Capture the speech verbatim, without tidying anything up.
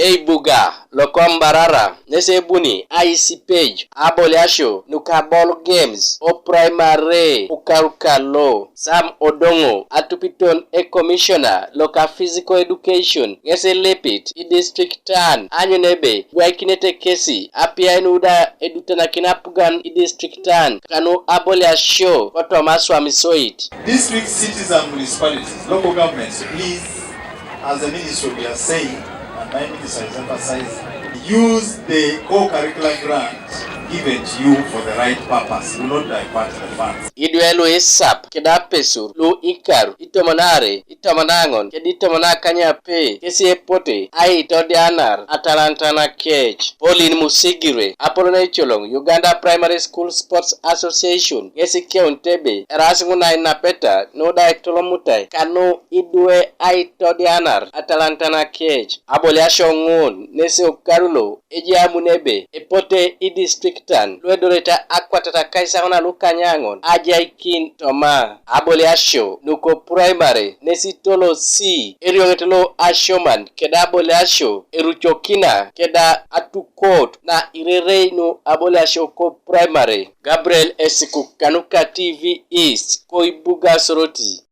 Eibuga loko Mbarara nesi ebuni aisipej aboliasio nuka ball games o primary ukarukalo. Sam Odongo atupiton e commissioner loka physical education ŋesi lipit i district an anyun ebe bwaikinete kesi apiai nuda edutanakin apugan i district an kanu aboliasio kotoma aswamisoit. District, cities and municipalities, local governments, please, as the ministry we are saying, and my minister is emphasizing, use the co-curricular grant given to you for the right purpose. Do not divert the funds. Idwe lu isap keda apesur lu ikaru itomon are, itomon aŋon kedi itomon akanyape kesi epote aitodianar atalantan kec. Pauline Musigire apolon eicoloŋ Uganda Primary School Sports Association ŋesi keunit ebe eraas ŋun ainapeta nuda aitolomutai kanu idwe aitodianar atalantan kec. Aboliasio ŋun nesi okaru lo ejai amun ebe epote idistriktan luedolete akwatat akaisaŋon lukanyaŋon ajaikin toma aboliasio nuko primary nesi tolosi erioŋet lo asioman keda aboliasio erucokina keda atukot na irerei nu aboliasio ko primary. Gabriel Esikuk kanuka T V East koibuga Soroti.